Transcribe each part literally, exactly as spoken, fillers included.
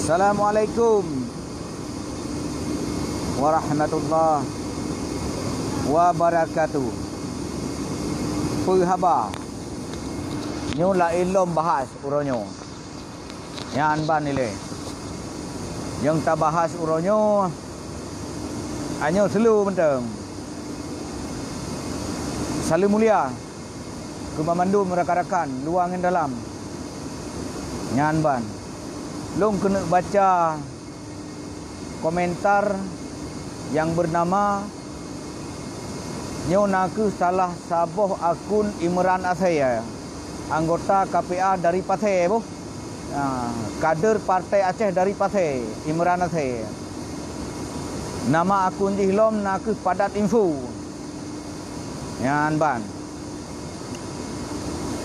Assalamualaikum warahmatullahi wabarakatuh. Peue haba? Nyoe laén lom bahas uroe nyoe. Nyan ban ilée. Nyang tabahas uroe nyoe, anyoe seuleu mantong. Saleuem mulia keu banmandum rakan-rakan luwa ngon dalam. Nyan ban. Lôn keuneuk baca komentar nyang beunama, nyoe na kheueh salah saboh akun Imran Asée, anggota K P A dari Pasé boh. Ha, kader Partai Aceh dari Pasé, Imran Asée. Nama akun jih lom na kheueh Padat Info. Nyan ban.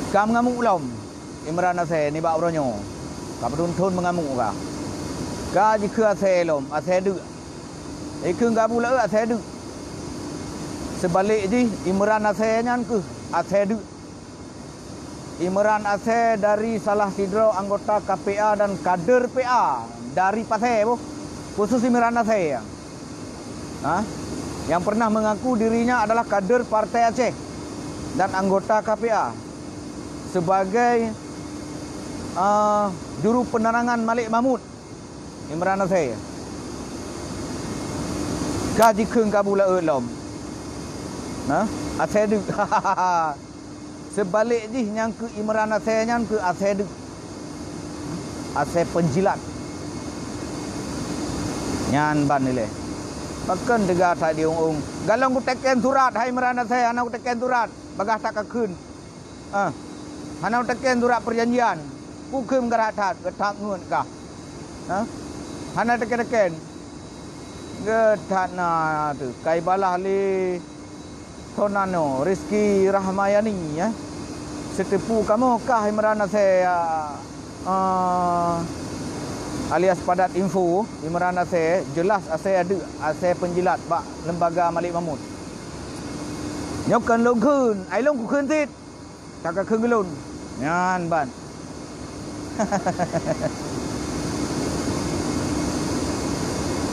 Ka meungamuk lom Imran Asée nibak uroe nyoe. Ka peuthon-thon meungamuk ka. Ka jikheun asée lom, asée deuk. Ikheun gabu laôt asée deuk. Seubalek jih, Imran Asée nyan kheueh asée deuk. Imran Asée dari salah sidroe anggota K P A dan kader P A dari Pasé boh, khusus Imran Asée, ha, yang pernah mengaku dirinya adalah kader Partai Aceh dan anggota K P A sebagai, eh, juru penerangan Malik Mahmud. Imran Asée ka jikheun gabu laôt lom. Nah, asée deuk. Seubalek jih nyang kheueh Imran Asée nyan kheueh asée deuk. Asée peunjilat. Nyan ban ilée. Pakon teuga that diueng-ueng. Galong kuteken surat, hai Imran Asée, hana kuteken surat. Bagaih that kakheun. Ah, hana teken surat perjanjian. Kukheun geurak that, geutak ngon kah. Ha? Hana teken-teken. Geutak na tu, kai balah lé Tonano, Rizky Rahmayani, ya. Seuteupu kamoe kah Imran Asée, ya, ah, alias Padat Info, Imran Asée, jelas asée adeuk, asée peunjilat bak lembaga Malik Mahmud. Nyoe kon lôn kheun, ai lôn kukheun cit. Ka kakheun keu lôn. Nyan ban.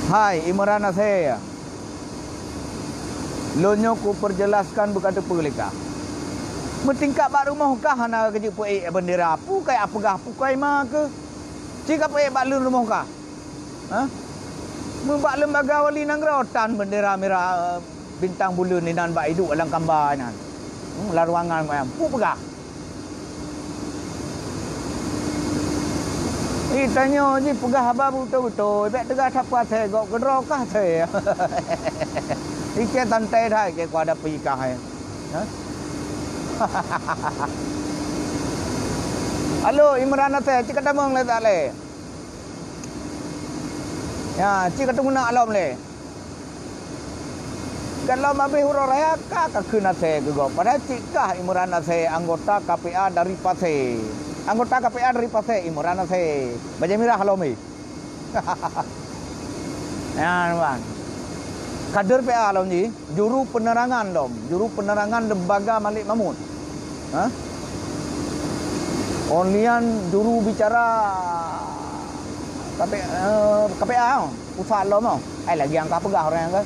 Hai, Imran Asée. Lôn nyoe kupeujelaskan beuka teupeu lé kah. Meutingkat bak rumoh kah hana kajeuet peuék bendera. Peue kai apeugah, peue kai ma keuh. Ci kapeuék bak leuen rumoh kah. Ha? Meubak lembaga wali nanggroe tan bendera mirah, bintang buleuen inan bak iduek lam kamba nyan. Hmm, lam ruangan manyang. Peue peugah? Ih, tanyoe jih peugah haba beutôi-beutôi. Bék teuga that peue asée gob keudroe kah asée. Ikée santai that ikée kuhadapi kah, eh. Ha? Halo, Imran Asée, cit ka tamong lé that lé. Ya, cit ka teumeunak lom lé. Gohlom habéh uroe raya ka kakheun asée keu gob. Padahai cit kah Imran Asée anggota K P A dari Pasé. Anggota K P A dari Pasé Imran Asée. Bajée mirah lom, eh. Nyan, ban. Kader P A lom jih, juru penerangan lom, juru penerangan lembaga Malik Mahmud. Ha? Ôn lian juru bicara K P, eh, K P A, pusat lom, oh. Ai lagi nyang ka peugah ureuëng nyan, kan?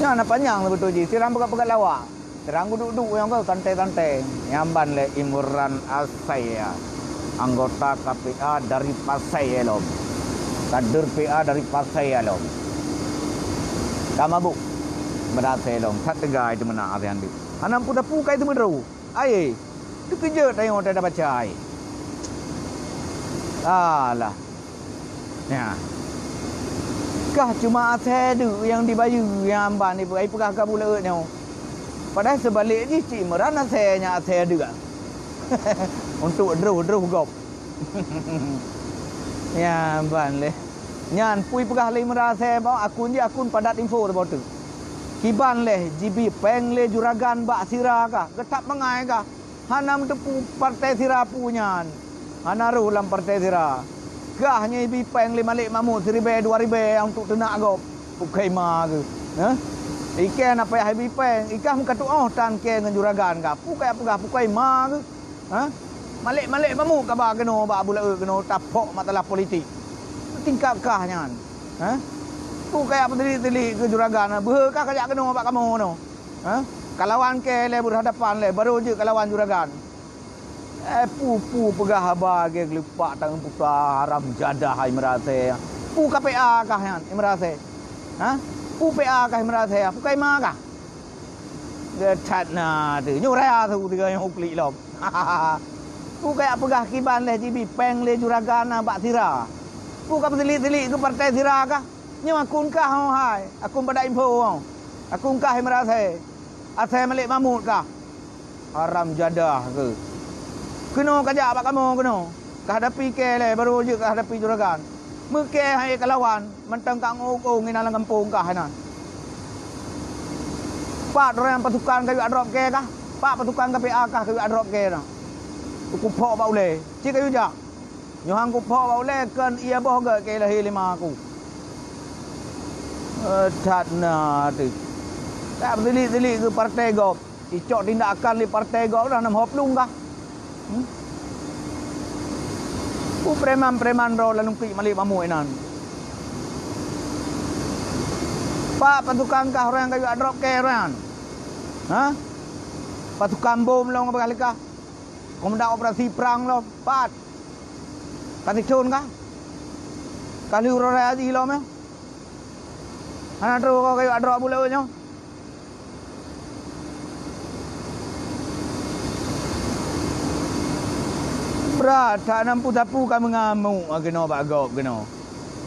Nyan na panyang beutôi jih, sirang peugah-peugah lawak. Sirang geuduek-duek nyang ka santai-santai. Nyang ban lé Imran Asée, anggota K P A dari Pasé lom. Kader P A dari Pasé lom. Ka mabuk. Meurasai lom. That teuga itu meunan Asée Andeuek. Hana peue-peue ka itu meudroe. Ai, teukeujot tanyoe tabaca ai. Alah. Nyan. Kah cuma asée deuk nyang dibayeue nyang ban ipeugah ka buleuen nyoe. Padahai seubalek jih cit Imran asée nyan asée deuk. Untuk droh-droh gob. Nyan ban lé. Nyan pui peugah lé Imran asée bak akun jih akun Padat Info saboh teuk. Kiban lé jibi péng lé juragan bak sira kah, geutab mangai kah. Hana meuteupeue partai sira peue nyan. Hana rhoh lam partai sira. Kah nyoe ibi péng lé Malik Mahmud siribée dua ribée untuk teunak gob. Pukoi ma geuh. Hah? Ikée na payah ibi péng. Ikah meuka tuoh tan kée ngon juragan kah. Pukoi peugah pukoi ma geuh. Hah? Malek-malek mamut kaba keunoe bak Abu Laôt keunoe taphok masalah politik. Tingkat kah nyan. Ha? Peue kajak peuteuli-teuli keu juragan, beuhe kah kajak keunoe bak kamoe nyoe. Ha? Kalawan kèe lé, berhadapan lé, baru jeuet kalawan juragan. Eh, peue-peue peugah haba lagèe geulupak tanggong puta, haram jadah hai meurasé. Peue ka P A kah nyan, hai meurasé? Ha? Peue P A kah hai meurasé? Peue ka ima kah? Geuchat na teuh. Nyoe raya su tiga nyang uklik lom. Peue kajak peugah kiban lé jibi péng lé juragan na bak sira. Peue ka peuteuli-teuli keu partai sira kah? Nyoe akun kah ho hai. Akun padak info ho. Akun kah hai meurasé. Asai malek mamut kah? Haram jadah keuh. Keunoe kajak bak kamoe keunoe. Ka hadapi kèe lé, baru jeuet ka hadapi juragan. Meukèe hai kalawan, mantong ka ngok-ngok nginan lam gampông kah hai nan. Pat ureueng pasukan kajak drop kèe kah? Pat pasukan ka P A kah kajak drop kèe na? Kuphok bak ulèe, cit kajak jak. Nyoe han kuphok bak ulèe kon ie boh gèt keu lahé lé ma ku. Eh, that na teuh. Tak peuteuli-teuli keu partai gob. Icok tindakan lé partai gob dah nam hop lung kah. Hmm? Peue preman-preman droe lam lungkik malek mamut inan. Pat pasukan kah ureueng kajak drop kèe ureueng? Ha? Pasukan bom lom ka peugah lé kah? Komandan operasi prang lom, pat. Ka teucon kah? Ka lheueh uroe raya jih lom nyoe. Hana troh kajak drop Abu Laôt nyoe. Brat that, nam peue sapeue ka meungamuk keunoe bak gob keunoe.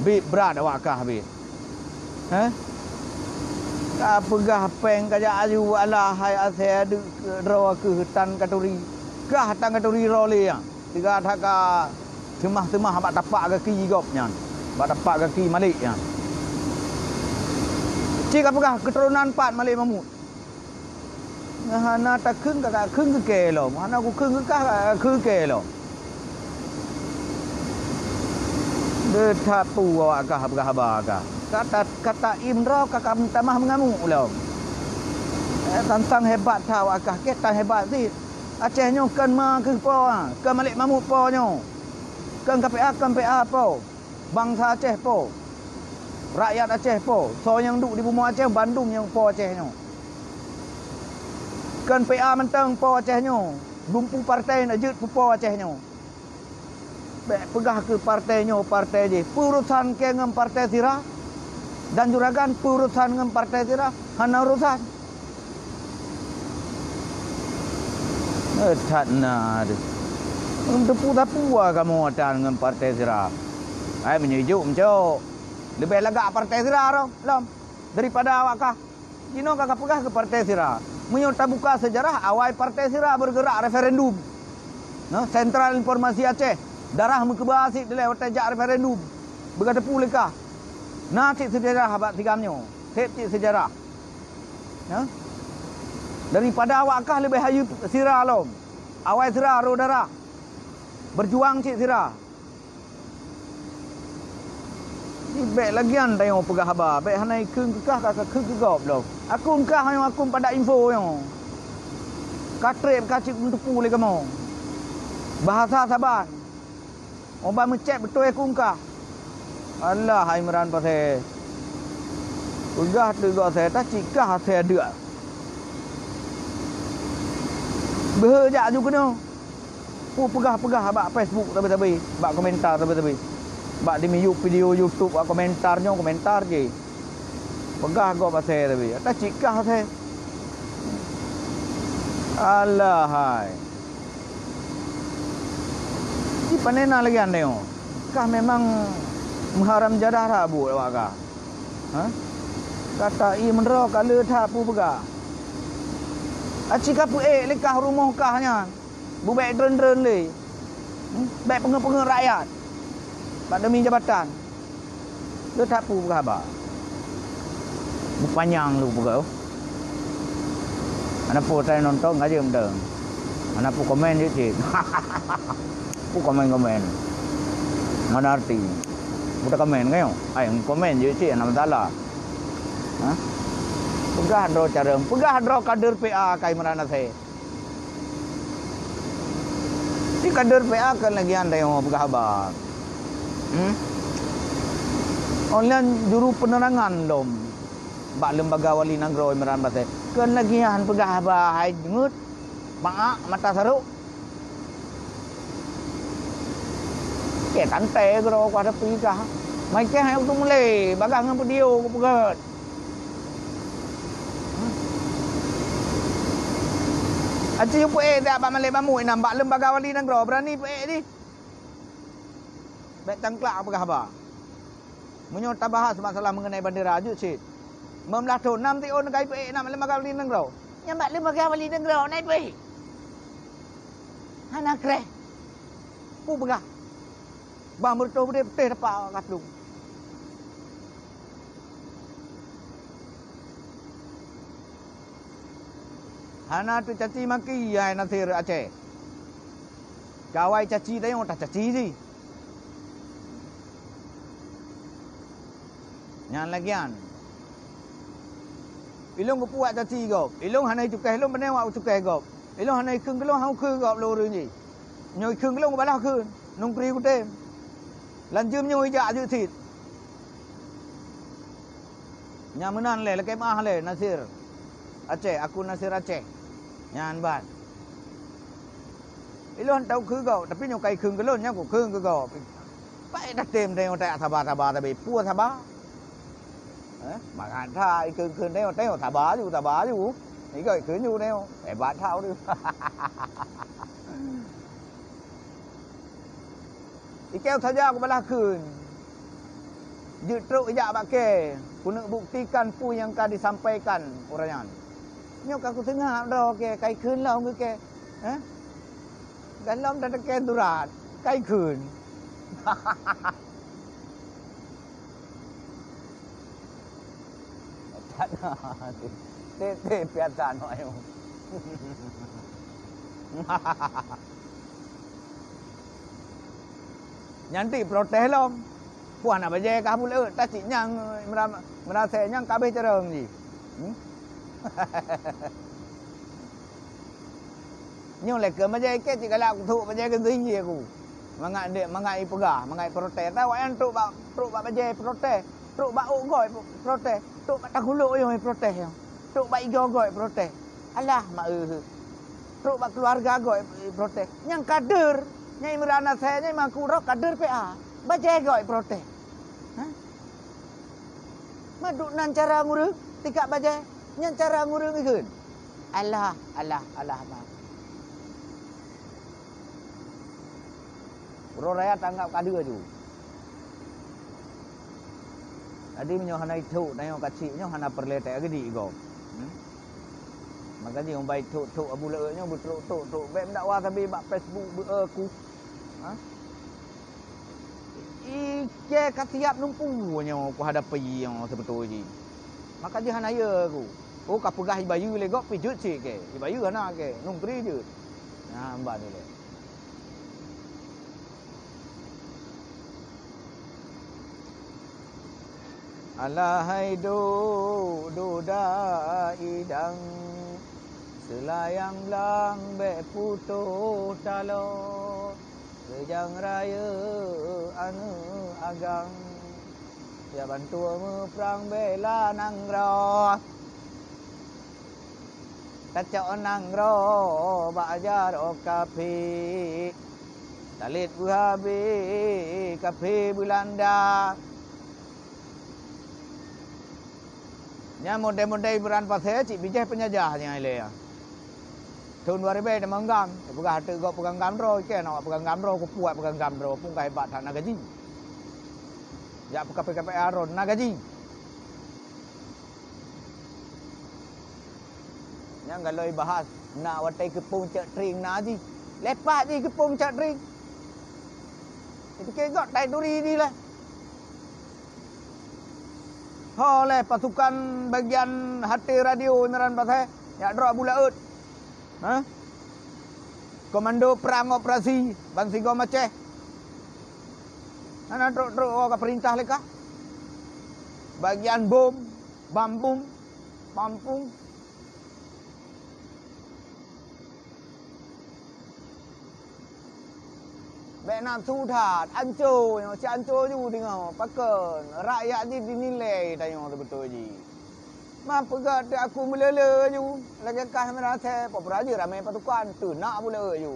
Bit brat awak kah bit. Heh? Ka peugah péng kajak aju alah hai asèe adeuk droe keuh tan katuri. Kah tan katuri droe lé nyan. Teuga that ka seumah-seumah bak tapak gaki gob nyan. Bak tapak gaki malek nyan. Cit ka peugah keuturonan pat malek mamut. Hana takheun ka kakheun keu kèe lom. Hana kukheun keu kah ka kakheun kèe lom. Beusapeue awak kah peugah haba kah. Kata, kata im droe ka, ka tamah meungamuk lom. Eh, tantang hebat that awak kah, kèe tan hebat cit. Aceh nyoe kon ma keuh po, ha. Kon malek mamut po nyoe. Kon ka P A, kon P A po. Bansa Aceh po. Rakyat Aceh po. Soe nyang duek di bumoe Aceh, bandum nyang po Aceh nyoe. Kon P A mantong po Aceh nyoe. Lumpu partai na jeuet peupo Aceh nyoe. Bèk peugah keu partai nyoe, partai jih. Peue urosan kèe ngon partai sira? Dan juragan peue urosan ngon partai sira? Hana urosan. Eh, that na deh. Teupeue-teupeue kamoe atan ngon partai sira. Hai, meunyoe ijok meucok. Leubeh lagak partai sira lom, lom. Daripada awak kah. Jinoe ka kapeugah keu partai sira. Meunyoe tabuka seujarah, awai partai sira beureugerak referendum. Nah, Sentral Informasi Aceh, darah meukeuba cit dilèe watèe jak referendum. Beuka teupeue lé kah. Na cit seujarah bak sigam nyoe. Sép cit seujarah. Nah. Daripada awak kah leubeh hayeue sira lom. Awai sira rô darah. Beujuang cit sira. Bèk lagèe nyan tanyoe peugah haba, bèk hana ikheun keu kah ka kakheun keu gob lom. Akun kah nyoe akun padak info nyoe. Ka trép ka cit meuteupeue lé kamoe. Bahasa saban. Uban meucèt beutôi akun kah. Alah, hai Imran Pasè. Peugah teuk gob asèe, tacit kah asèe adeuk. Beuhe jak aju keunoe. Peue peugah-peugah bak Facebook sabe-sabe, bak komentar sabe-sabe. Bak di miyueb video YouTube bak komentar nyoe komentar jih. Peugah gob asèe sabe. Ata cit kah asèe. Alah hai. Di panena lagèe nyoe. Kah memang meuharam jadah that buet awak kah. Ha? Kata ie meudroe ka le that peue peugah. Aci ka peuék lé kah rumoh kah nyan. Bubek drön-drön lé. Hmm? Bèk peungeuet-peungeuet rakyat. Bak demi jabatan. Le that peue peugah haba. Beupanyang lu peugah. Hana peue tai nonton ka jeuem dong. Hana peue komen jeuet cit. Peue komen-komen. Mana arti? Peue komen kayong? Ai komen jeuet cit hana masalah. Ha? Peugah droe carông, peugah droe kader P A kai meunan asèe. Di Kader P A keu lagèe nyan tanyoe peugah haba. Hmm? Online juru penerangan lom bak lembaga wali nanggroe Imran Pasé. Keu lagèe nyan peugah haba hai jeuet, maak mata sarok. Keu tantée keudroe ku hadapi kah. Mai keu hai tu mulai bagah ngon video ku peugét. Aci peuék dak bak malée bamui nyan bak lembaga wali nanggroe, beurani peuék jih. Bék tangklak peugah haba. Meunyoe tabahas masalah mengenai bandera jeuet cit. Meumlah thon nam tiôn kai peuék nyan bak lembaga wali nanggroe. Nyan bak lembaga wali nanggroe nyan peuék. Hana kreh. Peue peugah? Bang beureutoh beudé peutéh dapa ka plueng. Hana teucaci maki hai Nasir Aceh. Kawai caci tanyoe tacaci jih. Nyan lagèe nyan. Ilôn geupuak caci gob. Ilôn hana icukéh lôn, beunéh wak ucukéh gob. Ilôn hana ikheun keu lôn, han ukheun gob lôn ureueng jih. Nyoe ikheun keu lôn, ubalaih kheun. Nungkri kutem. Lam jeuem nyoe ijak jeuet cit. Nyan meunan lé, lakèe meu'ah lé, Nasir Aceh, aku Nasir Aceh. Nyan ban. Ilôn tau kheun gob, tapi nyoe kai kheun keu lôn, nyan kukheun keu gob. Paih tatem tanyoe tajak saba-saba sabe, peue saba? Eh, mangat that ikheun-kheun tanyoe, tanyoe saba aju, saba aju. Igoe ikheun ju tanyoe. Hebat that ureueng. Ikeu saja kubalaih kheun. Jeuet trok ijak bak kèe, keuneuk buktikan peue nyang ka disampaikan ureueng nyan. Nyoe ka kuseungab droe kèe, kai kheun lom keu kèe. Eh? Galom tateukèe surat, kai kheun. Tete piatan ayong. Nyan ti protes lom. Puih na bajèe kah buleue, tacit nyang meura-, meurasai nyang ka abéh carông jih. Hmm? Nyoe lé keu bajèe kèe cit galak kuthok bajèe keuntui aku. Mangat dek, mangat ipeugah, mangat iprotes. Tahu awaknyan trok bak, trok bak bajèe protes, trok bak ôk goe protes, trok bak tagulok nyoe protes nyoe, trok bak igoe goe protes. Alah mak eu. Trok bak keuluwarga goe protes. Nyang kader, nyang Imran Asèe, nyang Imam Kuro kader P A. Bajèe goe protes. Hah? Maduek nan cara ngureueng tingkat bajèe, nyan cara ngureueng ikheun. Alah, alah, alah, ma. Uroe raya tanggap ka dua ju. Jadi meunyoe hana ithok, tanyoe kacik nyoe hana peureulée teuagedi gob. Hmm? Maka jih ubai thok-thok Abu Laôt nyoe beutrok-trok-trok. Bèk meudakwah sabe bak Facebook beu-e ku. Ha? Ikèe ka siap lumpu nyoe kuhadapi nyoe seubeutôi jih. Maka jih hana yö ku. Oh, ka peugah ibayeue lé gob pih jeuet cit kèe. Ibayeue hana kèe, nungkri jeuet. Nah, meunan ilèe. Alah hai duek duda idang, seulayang blang bèk putôh taloe, reujang rayeuk aneuk agam, siap bantu meuprang bela nanggroe. Tacok nanggroe bak jaroe kafé, talét beuhabéh kafé Beulanda. Nyan model-model Imran Pasé cit bijéh peunjajah nyan ilèe. Thon dua ribèe teuma GAM, peugah ateueh gob peugah GAM droe, ikèe na awak peugah GAM droe, kupuat peugah GAM droe, phon ka hebat that na gaji. Jak peukaphé-kaphé Aron na gaji. Nyang galoi bahas, na watèe keupeue cok tring na jih. Leupah jih keupeue cok tring. Dipike gob tai turi jih lé. Ho lé pasukan bagian H T radio Imran Pasé, jak droe Abu Laôt. Ha? Komando perang operasi bansigom Aceh. Hana trok-trok ka peurintah lé kah. Bagian bom, bambum, pampung. Bèk nafsu that, anco nyoe, si anco ju teungoh. Pakon, rakyat jih dinilai tanyoe teubeutôi jih. Ma peugah teuh aku meulele ju, lagèe kah meurasai, peue peurajih ramè pasukan, teunak buleu ju.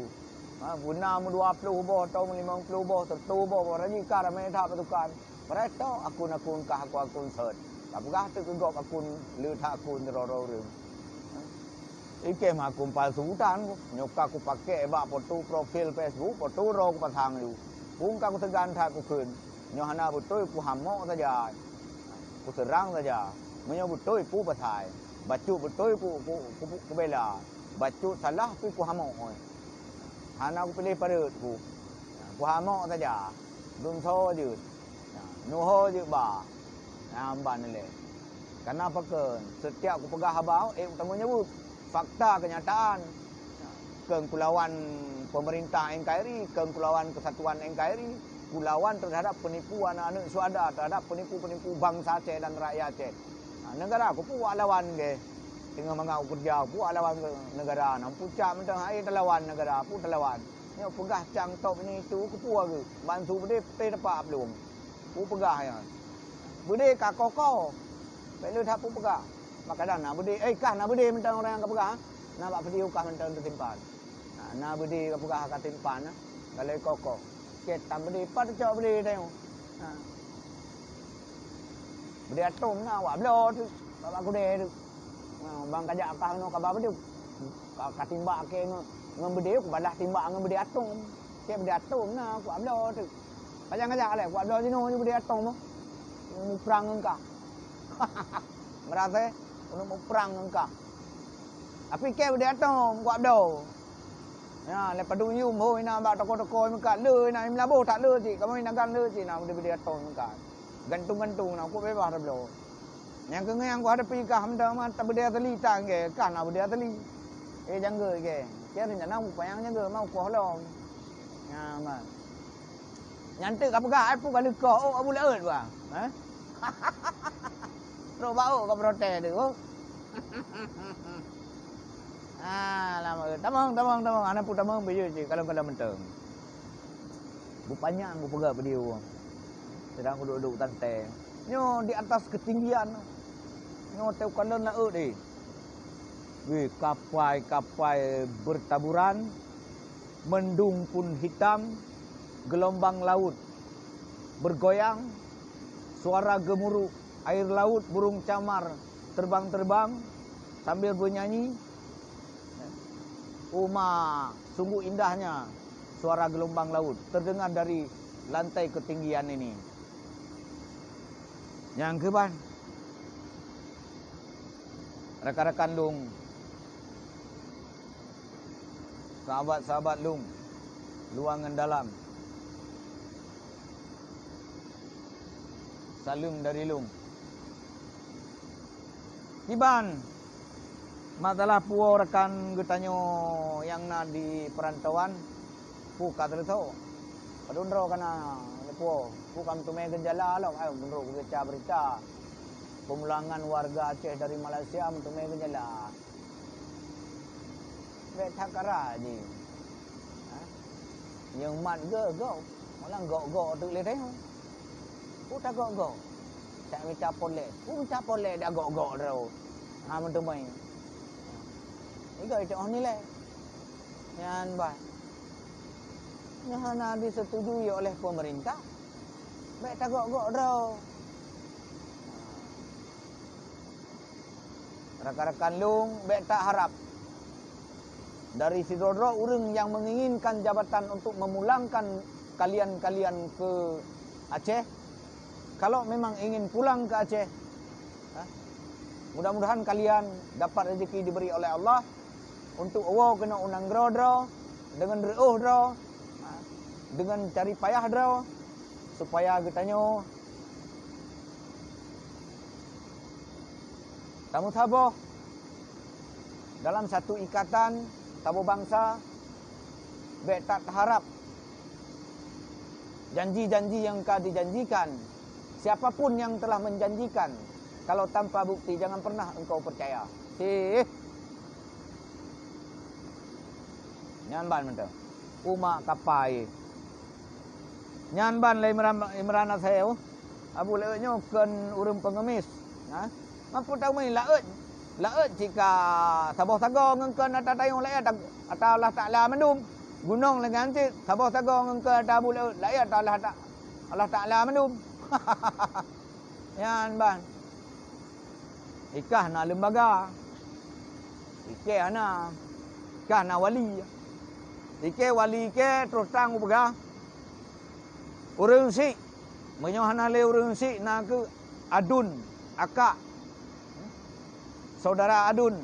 Ha, guna meudua ploh boh atau meulimong ploh boh, sireutoh boh, peue peurajih kah ramè that pasukan. Peuratoh akun-akun kah, akun-akun sot. Ka peugah teuh keu gob akun le that akun sidroe-droe ureueng. Ikém akun palsu tan ku. Nyoe ka kupakèk bak foto profil Facebook, foto droe kupasang ju. Phôn ka kuseugan that kukheun. Nyoe hana beutôi kuhamok saja. Kuseurang saja. Meunyoe beutôi peue pasai. Bacut beutôi ku, ku, ku, kubela. Bacut salah pih kuhamok. Hana kupiléh parot ku. Kuhamok saja. Dunso jeuet. Neuho jeuet ba. Nyan ban lé. Kana pakon, setiap kupeugah haba, eh, tanggong jaweueb. Fakta, kenyataan. Kön kulawan pemerintah N K R I, kön kulawan kesatuan N K R I, kulawan terhadap penipu aneuk-aneuk syuhada, terhadap penipu-penipu bansa Aceh dan rakyat Aceh. Ha, negara ku peue lawan gé. Teungoh mangat kukeureuja, peue lawan negara. Nang pucak mantong hai talawan negara, peue talawan. Nyoe peugah cang top ini itu, kupeue geuh. Ban su beudé puteh tepak plueng. Kupeugah nyan. Beudé ka kokoh. Bèk lé that peugah. Maka dah na beudé, eh, kah na beudé mantong ureueng nyang ka peugah. Na bak video kah mantong teusimpan. Na, na beudé ka peugah ka simpan, na. Ka lheueh kokoh. Cit tam beudé, pat cok beudé tanyoe. Ha. Beudé atom na, wak bloe teuk. Bak, bak kudé teuk. Ha, ban kajak kah keunoe kaba beudé. Ka, ka timbak kèe ngon, ngon beudé, kubalah timbak ngon beudé atom. Cit beudé atom na, kuwak bloe teuk. Pajan kajak lé, kuwak bloe jinoe ju beudé atom. Muprang ngon kah. Meurasai, ulôn muprang ngon kah. Tapi kèe beudé atom, kuwak bloe. Nyan, lé padum yum, ho, inan bak toko-toko meukat le, inan i Meulaboh that le cit, kamoe i Nagan le cit, na beudé-beudé atom meukat. Gantung-gantung na, kok beubaih tabloe. Nyang keu nyang kuhadapi kah mantong, ma, ta beudé asali tan gé, kah na beudé asali. Eh, janggeut gé. Cit rencana mupayang janggeut, ma, ukoh lom. Nyan, ma. Nyan teuk ka peugah, ai peue ka leukoh, oh, Abu Laôt, bah. Ha? Trok bak ôk ka protes tu, oh. Ah, lama. Tamong, tamong, tamong. Hana peue tamong, bijeu cit, kalon-kalon mantong. Bupanyang kupeugah video. Sedang kuduek-duek tante. Nyoe di atas ketinggian. Nyoe teuh kalon laôt deh. Weh, kapai-kapai bertaburan, mendung pun hitam, gelombang laut bergoyang, suara gemuruh air laut, burung camar terbang-terbang sambil bernyanyi. Uma, sungguh indahnya suara gelombang laut terdengar dari lantai ketinggian ini. Nyang keuban, rakan-rakan lôn, sahabat-sahabat lôn, luwa ngon dalam, saleuem dari lôn. Kiban masalah puwoe rakan geutanyoe nyang na di peurantauan, peue ka seuleusoe. Padum droe ka na puwoe, peue ka meuteumé geujalah lom, ayo meunurot geubaca beurita. Peumulangan warga Aceh dari Malaysia meuteumé geujalah. Bèk that kara jih. Ha? Nyang mat geuh gob, malah gok-gok teuk lé teuh. Peue tagok-gok? Tak mita poleh. Peue mita poleh dak gok-gok droe. Ha, meuteumé. Igoe cok nilai. Nyan bah. Nyan hana disetujui oleh pemerintah. Bèk tagok-gok droe. Rakan-rakan lôn, bèk taharap dari sidroe-droe ureueng nyang menginginkan jabatan untuk memulangkan kalian-kalian ke Aceh. Kalau memang ingin pulang ke Aceh, ha, mudah-mudahan kalian dapat rezeki diberi oleh Allah untuk woe keunoe u nanggroe droe, deungon reuôh droe, ha, deungon cari payah droe, supaya geutanyoe tameusaboh dalam satu ikatan saboh bansa, bèk that taharap janji-janji nyang ka dijanjikan. Siapa pun yang telah menjanjikan, kalau tanpa bukti, jangan pernah engkau percaya. Sih. Nyan ban mantong. Uma kapai. Nyan ban lé Imran, Imran Asèe, oh. Abu Laôt nyoe kon ureuëng pengemis. Ha? Mampu tahu meuin laôt. Laôt cit ka saboh sagoe ngon kon ata tayong laôt ata, ata Allah Taala mandum. Gunong lagée nyan cit saboh sagoe ngon kon ata Abu Laôt laôt ata Allah Ta-, Allah Taala mandum. Nyan ban. Ikah na lembaga. Ikée hana. Ikah na wali. Ikée wali ikée terus trang kupeugah. Ureuëng syiek, meunyoe hana lé ureuëng syiek na kheueh aduen, akak, saudara aduen,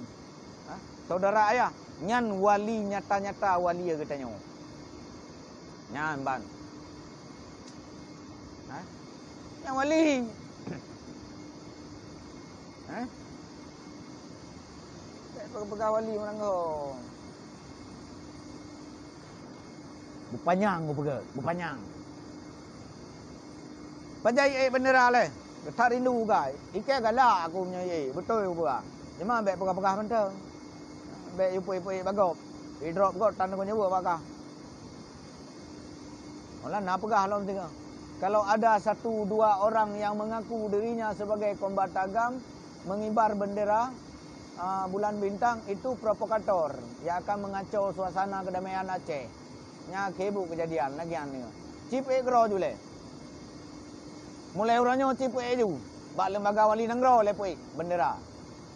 ha, saudara ayah, nyan wali nyata-nyata wali geutanyoe. Nyan ban. Ha? Nyan wali. Ha? Peugah-peugah wali meuranggoe. Beupanyang geupeugah, beupanyang. Pajan ék bendera lé, that rindu gai. Ikée galak aku meunyoe ék, beutôi geupeugah. Cuma bék peugah-peugah mantong. Bék yupeuék-peuék bak gob. Idrop gob tan geunyebut bak kah. Meulan na peugah lom singoh. Kalau ada satu dua orang yang mengaku dirinya sebagai kombatan agam, mengibar bendera, ah, bulan bintang, itu provokator yang akan mengacau suasana kedamaian Aceh. Nyan keubu keujadian lagée nyan. Cipeuék keudroe ju lé. Mulai uroe nyoe cipeuék ju. Bak lembaga wali nanggroe lé peuék bendera.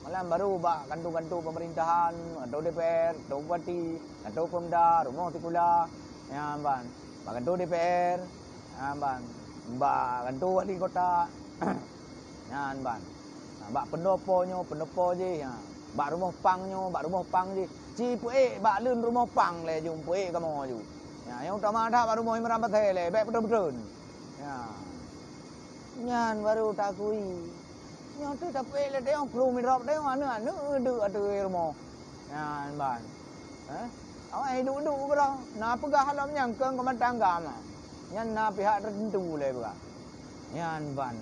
Malam baru bak kantor-kantor pemerintahan, kantor D P R, kantor bupati, kantor Pemda, rumoh sikula, nyan ban. Bak kantor D P R, nyan ban. Bak kantor wali kota, nyan ban. Ha, bak pendopo nyoe, pendopo jih, ha. Bak rumoh pang nyoe, bak rumoh pang jih. Cipeuék bak leuen rumoh pang lé ju, peuék kamoe ju. Ya, nyang utama that bak rumoh Imran Pasé lé, bék peutreun-peutreun. Ya. Nyan baru takui. Nyoe teuh tapeuék lé teuh, kru mirop teuh, aneuk-aneuk deuek ateueh rumoh. Nyan ban. Eh? Awak hidup-hidup keudroe. Na peugah lom nyang keu keumatang agama. Nyan na pihak tertentu lé peugah. Nyan ban.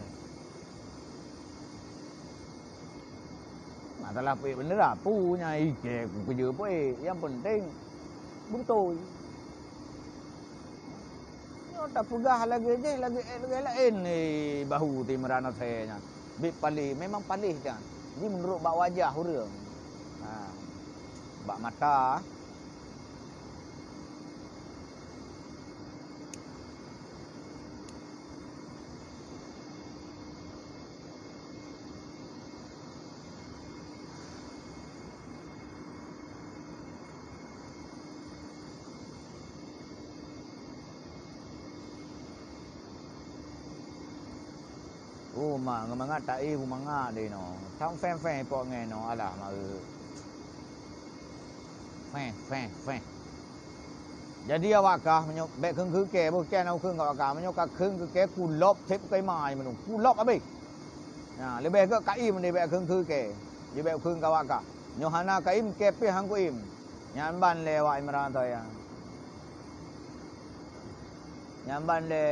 Masalah peuék bendera, pu nyang ikée ku keujeuet peuék. Nyang penting beutôi. Nyoe tapeugah lagée jih, lagée, lagée laén, eh, bahu ti Imran Pasé nyan. Bit paléh, memang paléh nyan. Ji meunurot bak wajah ureuëng. Ha. Bak mata. Oh, mak, ngon mangat taéh bu mangat deh nyoe. Thang feng-feng ipok ngon nyoe, alah, mak, eh. Feng, feng, feng. Jadi awak kah meunyoe bék kheun keu kée, boh kée na kheun keu awak kah. Meunyoe ka kheun keu kée, kulop sép keu ima meunung. Kulop abéh. Nah, leubeh gét ka im deh bék kheun keu kée. Ji bék kheun keu awak kah. Nyoe hana ka im, kée pih han ku im. Nyan ban lé awak Imran Pasé nyan. Nyan ban lé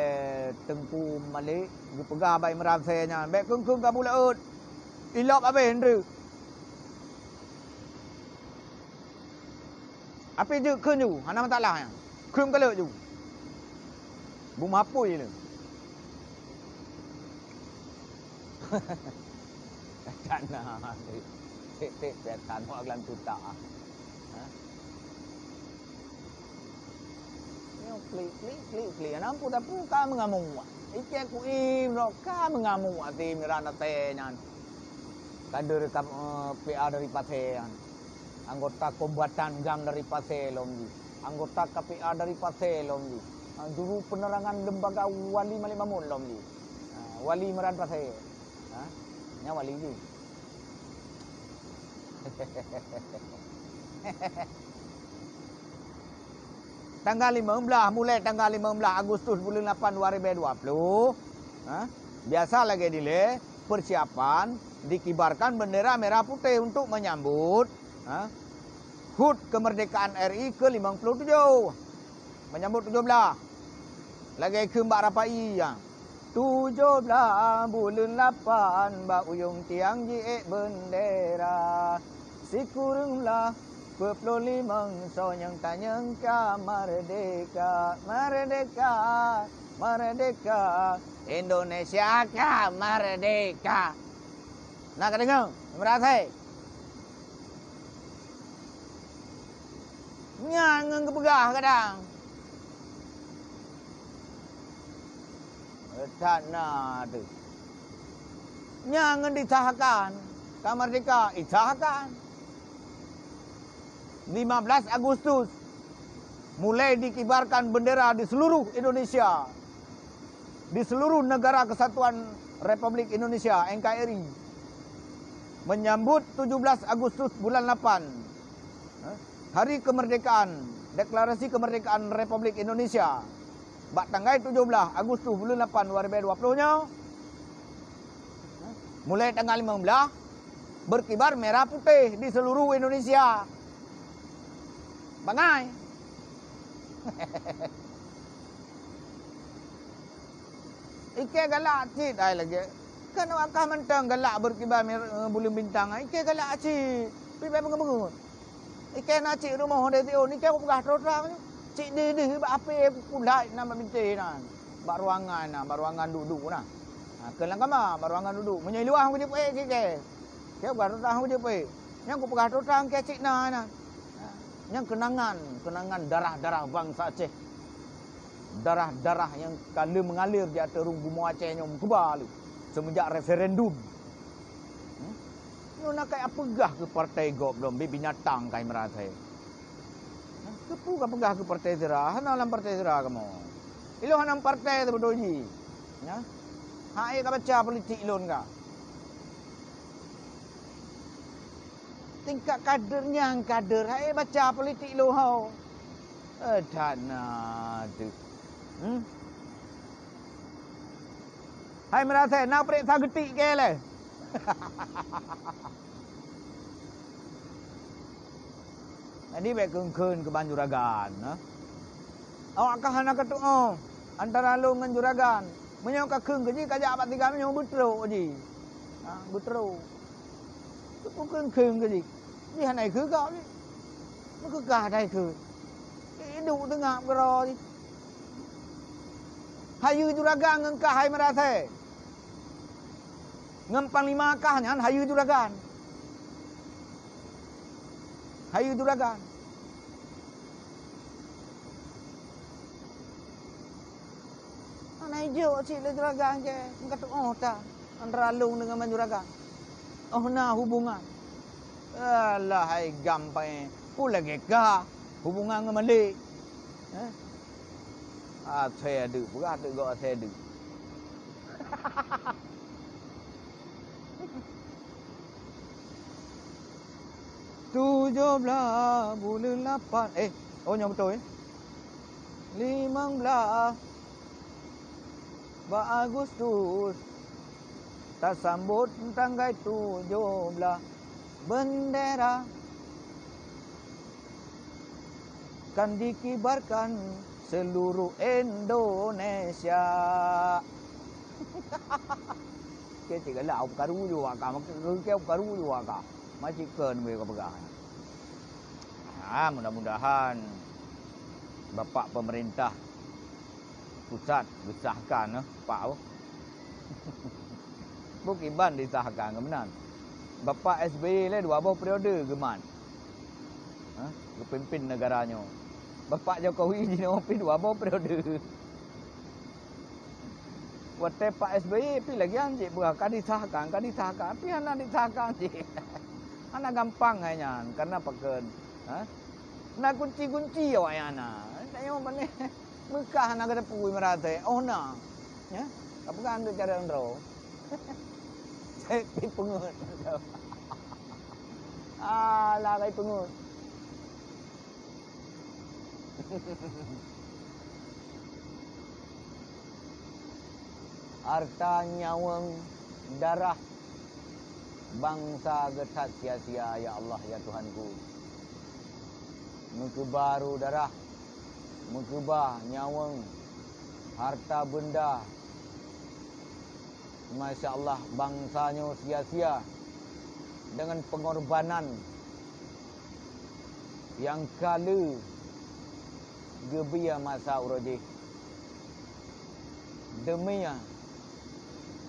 Teungku Malik geupeugah bak Imran Pasé nyan, bék kheun-kheun keu Abu Laôt. Ilop abéh ndeuek. Api jeuet kheun ju, hana masalah nyan. Kheun kaleuek ju. Bumapui lé. Tan na. Tik-tik pih tan wak lam tutak. Ha? Nyoe klik, klik, klik, klik. Ana peue tapeue ka meungamuk. Ikée ku im droe ka meungamuk até Imran Pasé nyan. Kader ka, eh, P A dari Pasé nyan. Anggota kombatan gam dari Pasé lom jih. Anggota K P A dari Pasé lom jih. Ah, juru penerangan lembaga Wali Malik Mahmud lom jih. Ah, Wali Imran Pasé. Ha? Nyan wali jih. Tanggal limong blaih, mulai tanggal limong blaih Agustus buleuen lapan dua ribu dua puluh, ha? Biasa lagée dilée, persiapan dikibarkan bendera merah putih untuk menyambut, ha? H U T kemerdekaan R I ke limong puluh tujoh. Menyambut tujoh blaih. Lagée kheun bak rapai, ya. Tujoh blaih buleuen lapan bak uyong tiang jiék bendera. Sikureueng blaih Peuet ploh limong soe nyang tanyong ka merdeka, merdeka, merdeka, Indonesia ka merdeka. Na ka deungoe, meurasai? Nyan ngon geupeugah kadang. That na teuh. Nyan ngon disahkan, ka merdeka, isahkan. Lima belas Agustus, mulai dikibarkan bendera di seluruh Indonesia, di seluruh Negara Kesatuan Republik Indonesia, N K R I, menyambut tujuh belas Agustus bulan lapan, eh, Hari Kemerdekaan, Deklarasi Kemerdekaan Republik Indonesia. Bak tanggai tujoh blaih Agustus buleuen lapan dua ribèe dua ploh nyoe, mulai tanggai limong blaih, berkibar merah putih di seluruh Indonesia. Bangai. Ikei galak cit ai lagèe. Kan awak kah mantong galak berkibar mer-, eh, buleuen bintang. Ikei galak cit. Pi bèk beungeut-beungeut. Ikei na cit rumoh di siôn, ikei kupeugah terang-terang nyoe. Cit dih-dih bak apé pulai na bak bintéh na. Bak ruangan na, bak ruangan duek-duek na. Ha, keu lam kama, bak ruangan duek-duek. Meunyoe i luwa han kujeuet peuék keu ikei. Ikei kupeugah terang-terang han kujeuet peuék. Nyan kupeugah terang-terang keu cit na na. Ha, nyan keunangan, keunangan darah-darah bansa Aceh. Darah-darah nyang ka lheueh meungalir di ateueh rhueng bumoe Aceh nyoe meukeubah lé seumeujak referendum. Hmm? Nyoe na keupeugah keu partai gob lom, bit binatang kai meurasai. Hmm? Keupeue kapeugah keu partai sira? Hana lam partai sira kamoe. Ilôn hana partai teubeutôi jih. Ya? Hai ka baca politik lôn ka. Tingkat kader nyang kader, hai baca politik lôn ho. Eh, that na teuh. Hmm? Hai meurasai, na peuriksa geutik keu lé. Jadi bèk kheun-kheun keu ban juragan, ha? Awak kah hana katu'oh antara lôn ngon juragan. Meunyoe kakheun keu jih, kajak bak tinggai meunyoe beutrok jih. Ha, beutrok. Keu peue kheun-kheun keu jih? Jih hana ikheun keu jih. Meukeukah hana ikheun. Iduek teungab keudroe jih. Hayeue juragan ngon kah hai meurasai. Ngon panglima kah nyan hayeue juragan. Hayeue juragan. Hana ijok cit lé juragan keu, meuka tu'oh ta antara lôn deungon ban juragan. Oh na hubungan. Alah hai gampang, peue lagèe ka hubungan ngon Malik. Eh? Asèe deuek, peugah deuek gok asèe deuek. Tujoh blaih buleuen lapan, eh, oh nyoe beutôi, eh. Limong blaih bak Agustus, tasambot tanggai tujoh blaih, bendera kan dikibarkan seluruh Indonesia. Keu cit galak, au peukaru ju waka, makeu keu keu peukaru ju waka. Macam keu nibak kapeugah. Ha, mudah-mudahan Bapak Pemerintah Pusat geusahkan, eh, Pak, oh. Bukiban disahkan keumenan. Bapak S B Y lé dua boh periode geumat. Ha? Geupimpin negara nyoe. Bapak Jokowi jinoe pih dua boh periode. Watèe Pak S B Y pih lagèe nyan cit peugah ka disahkan, ka disahkan. Pih hana disahkan cit. Hana gampang hai nyan, karena pakon, ha? Na kunci-kunci awaknyan na. Tanyoe pane Meukah hana geuteupue meurasai, oh na. Ya? Ka peugah ngon cara droe. Saya pi peungeut. Alah, kai peungeut. Harta nyawöng darah bansa geuh that sia-sia, ya Allah, ya Tuhanku. Meukeubah darah, meukeubah nyawöng, harta beunda, masya Allah, bansa nyoe sia-sia deungon peungorbanan Nyang ka lheueh geubri masa uroe jih, deumi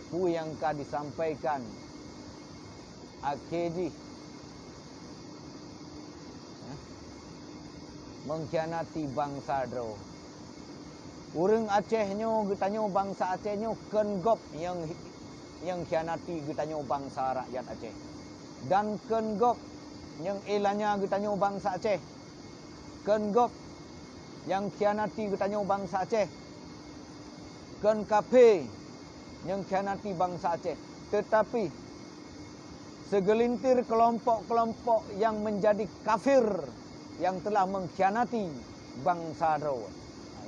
peue nyang ka disampaikan akhé jih, eh, mengkhianati bansa droe. Ureuëng Aceh nyoe, geutanyoe bansa Aceh nyoe kheun gob nyang, nyang khianati geutanyoe bansa rakyat Aceh. Dan kheun gob nyang ilanya geutanyoe bansa Aceh. Kheun gob nyang khianati geutanyoe bansa Aceh. Kheun kafé nyang khianati bansa Aceh. Tetapi, segelintir kelompok-kelompok yang menjadi kafir, yang telah mengkhianati bansa droe,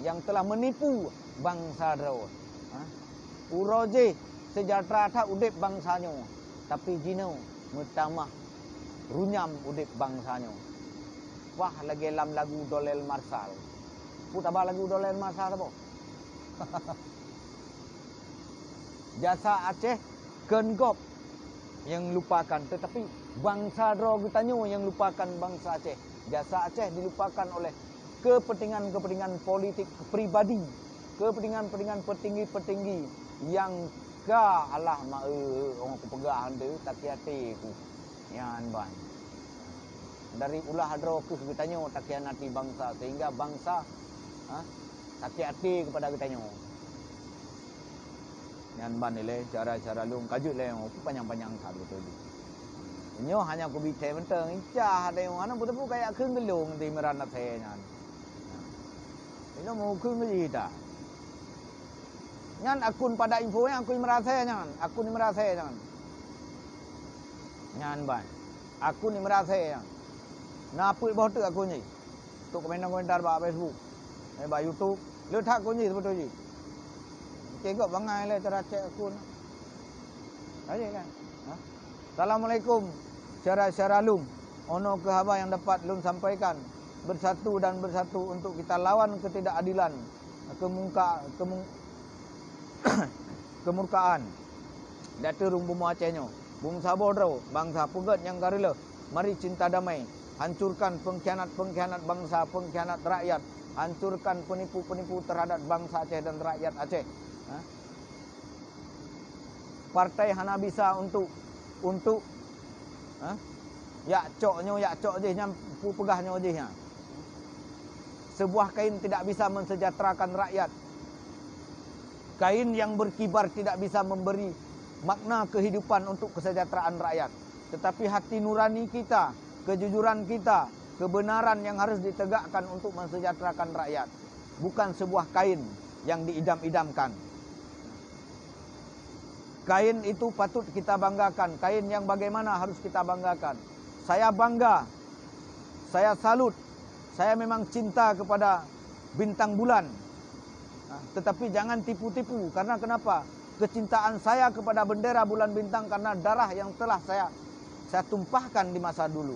yang telah menipu bansa droe. Ha? Uroe jih sejahtera that udeb bansa nyoe, tapi jinoe meutamah runyam udeb bansa nyoe. Wah, lagée lam lagu Dolel Marsal. Peue taba lagu Dolel Marsal taba? Jasa Aceh kheun gob nyang lupakan, tetapi bansa droe geutanyoe nyang lupakan bansa Aceh. Jasa Aceh dilupakan oleh kepentingan-kepentingan politik pribadi, kepentingan-kepentingan petinggi-petinggi nyang ka alah ma-, eh, eh, ong kupeugah ande, sakét até ku. Nyan ban. Dari ulah droe kheueh geutanyoe takhianati bansa, sehingga bansa, ha, sakét até kepada geutanyoe. Nyan ban ilée cara-cara lôn ka jeuet lé, oh, panyang-panyang that beutôi jih. Nyoe hanya kubi thée mantong, incah ada nyang hana beuteupeue kayak kheun geulong di Imran Nasé nyan. Ilong meukeue ngeuli ta. Nyan akun Pada Info nyan, akun Imran Nasé nyan, akun Imran Nasé nyan. Nyan ban. Akun Imran Nasé nyan. Na peuet boh teuk akun jih. Untuk komentar-komentar bak Facebook, eh, bak YouTube. Le that akun jih seubeutôi jih. Kegok bangai lé cara cek akun. Aje kan? Ha? Assalamualaikum, syedara-syedara lôn. Ono keuh haba nyang dapat lôn sampaikan. Bersatu dan bersatu untuk kita lawan ketidakadilan, kemungka-, kemung-, kemurkaan di ateueh rhueng bumoe Aceh nyoe. Bungsa boh droe, bansa peugét nyang ka reuloh, mari cinta damai, hancurkan pengkhianat-pengkhianat bansa, pengkhianat rakyat, hancurkan penipu-penipu terhadap bansa Aceh dan rakyat Aceh. Ha? Partai hana bisa untuk, untuk, ha? Yak cok nyoe, yak cok jih nyan, peue peugah nyoe jih nyan. Sebuah kain tidak bisa mensejahterakan rakyat. Kain yang berkibar tidak bisa memberi makna kehidupan untuk kesejahteraan rakyat. Tetapi hati nurani kita, kejujuran kita, kebenaran yang harus ditegakkan untuk mensejahterakan rakyat, bukan sebuah kain yang diidam-idamkan. Kain itu patut kita banggakan, kain yang bagaimana harus kita banggakan. Saya bangga, saya salut, saya memang cinta kepada bintang bulan. Nah, tetapi jangan tipu-tipu, karena kenapa? Kecintaan saya kepada bendera bulan bintang karena darah yang telah saya, saya tumpahkan di masa dulu.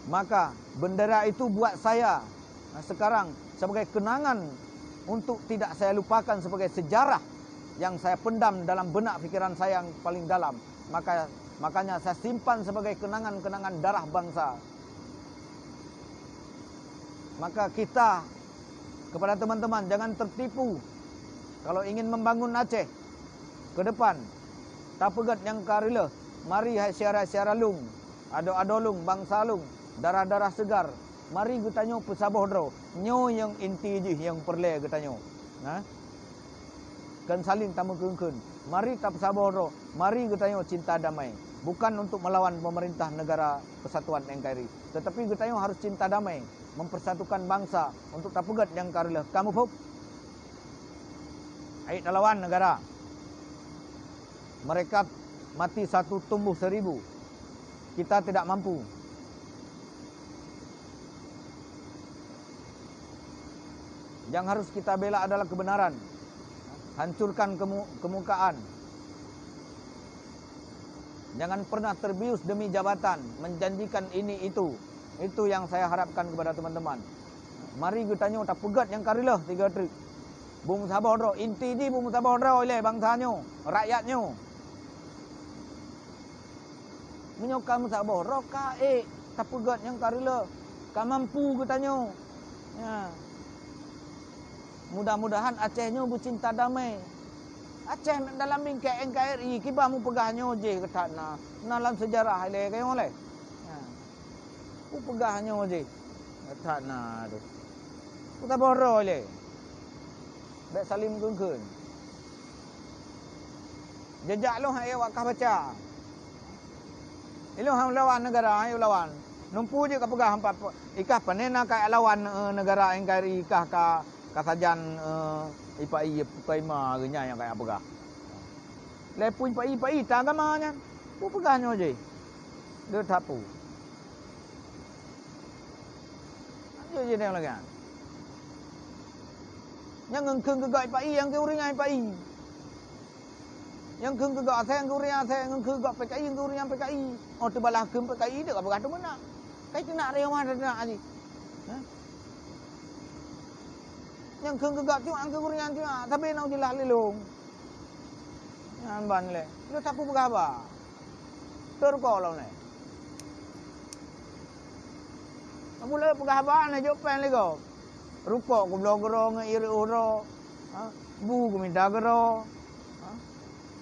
Maka bendera itu buat saya, nah, sekarang sebagai kenangan untuk tidak saya lupakan, sebagai sejarah yang saya pendam dalam benak pikiran saya yang paling dalam. Maka, makanya saya simpan sebagai kenangan-kenangan darah bangsa. Maka kita, kepada teman-teman, jangan tertipu. Kalau ingin membangun Aceh ke depan, tapeugét nyang ka reuloh, mari hai syedara-syedara lôn, adoe-adoe lôn, bansa lôn, darah-darah segar, mari geutanyoe peusaboh droe. Nyoe nyang inti jih nyang peureulée geutanyoe. Nah, kon saléng tameukheun-kheun. Mari tapeusaboh droe, mari geutanyoe cinta damai. Bukan untuk melawan pemerintah negara kesatuan N K R I, tetapi geutanyoe harus cinta damai, mempersatukan bangsa untuk tapeugét nyang ka reuloh. Ka muphom? Ayek talawan negara. Mereka mati satu, tumbuh seribu. Kita tidak mampu. Yang harus kita bela adalah kebenaran. Hancurkan kemu-, kemukaan. Jangan pernah terbius demi jabatan, menjanjikan ini itu. Itu yang saya harapkan kepada teman-teman. Mari geutanyoe tapeugét nyang ka reuloh sigoe treuk. Beumeusaboh droe, inti jih beumeusaboh droe ilée bansa nyoe, rakyat nyoe. Meunyoe ka meusaboh droe ka ék tapeugét nyang ka reuloh. Ka mampu geutanyoe. Ya. Mudah-mudahan Aceh nyoe beucinta damai. Aceh dalam bingkai N K R I kiban mupeugah nyoe jih geutanyoe na, na lam seujarah ilée kayong lé. Ya. Mupeugah nyoe jih geutanyoe tu. Kutaboro ilée. Bék salim keun-keun. Jijak lôn hai awak kah baca. Ilôn han lawan neugara, han lawan. Numpu jih ka peugah empat po-, ikah pané na ka lawan, eh, neugara N K R I ikah ka, ka sajan, eh, ipa-i, ipa-i ma geuh nyan nyang ka peugah. Lé pun ipa-i, ipa-i ta agama nyan. Pu peugah nyoe jih. Deuh that pu. Anjur jih lagée nyan. Nyang ngeukheun keu gob ipa-i, nyang keu ureuëng nyan ipa-i. Nyang kheun keu gob asée, nyang keu ureuëng asée, nyang kheun keu gob P K I, nyang keu ureuëng nyan P K I. Oh, teubalah kheun P K I deuek ka peugah teumeuna. Kai teunak reuwa teunak jih. Hah? Nyang kheun keu gob cuak, nyang keu ureuëng nyan cuak. Tapi nak ujilah lilong. Nyan ban lé. Lôn sapeue peugah haba. Teurukoe lom nyoe. Meubulée peugah haba na jok péng lé gob. Rukok kubloe keudroe ngon ié uroe. Ha? Bu kumita keudroe. Ha?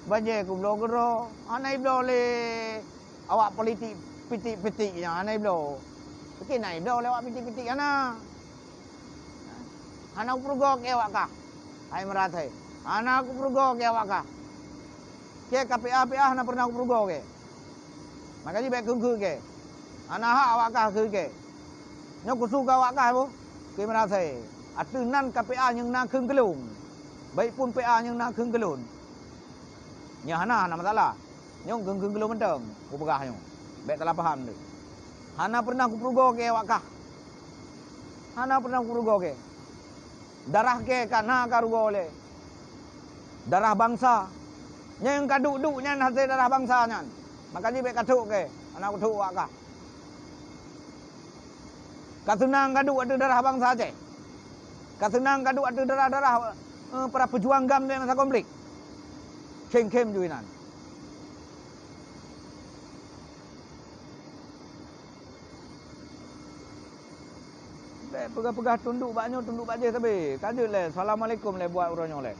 Bajée kubloe keudroe. Hana ibloe lé awak politik pitik-pitik nyan, hana ibloe. Mungken na ibloe lé awak pitik-pitik hana. Hana kupeurugoe keu awak kah. Hai meurasai. Hana kupeurugoe keu awak kah. Keu K P A P A hana pernah kupeurugoe keu. Maka jih bék kheun-kheun keu. Hana hak awak kah kheun keu. Nyoe kusu keu awak kah boh. Keu meurasai. Ateueh nan K P A nyang na kheun keu lôn. Baik pun P A nyang na kheun keu lôn. Nyoe hana, hana masalah. Nyoe kheun-kheun keu lôn mantong, kupeugah nyoe. Bék salah paham deh. Hana pernah kupeurugoe keu awak kah. Hana pernah kupeurugoe keu. Darah keu ka na ka rugoe lé. Darah bansa. Nyang ka duek-duek nyan hasé darah bansa nyan. Maka jih bék ka thok keu. Hana kuthok awak kah. Ka seunang ka duek ateueh darah bansa Aceh. Ka seunang ka duek ateueh darah-darah, eh, para peujuang GAM di masa konflik. Khém-khém ju inan. Bék peugah-peugah tunduk bak nyoe, tunduk bak jih sabe. Ka jeuet lé. Assalamualaikum lé buat uroe nyoe lé.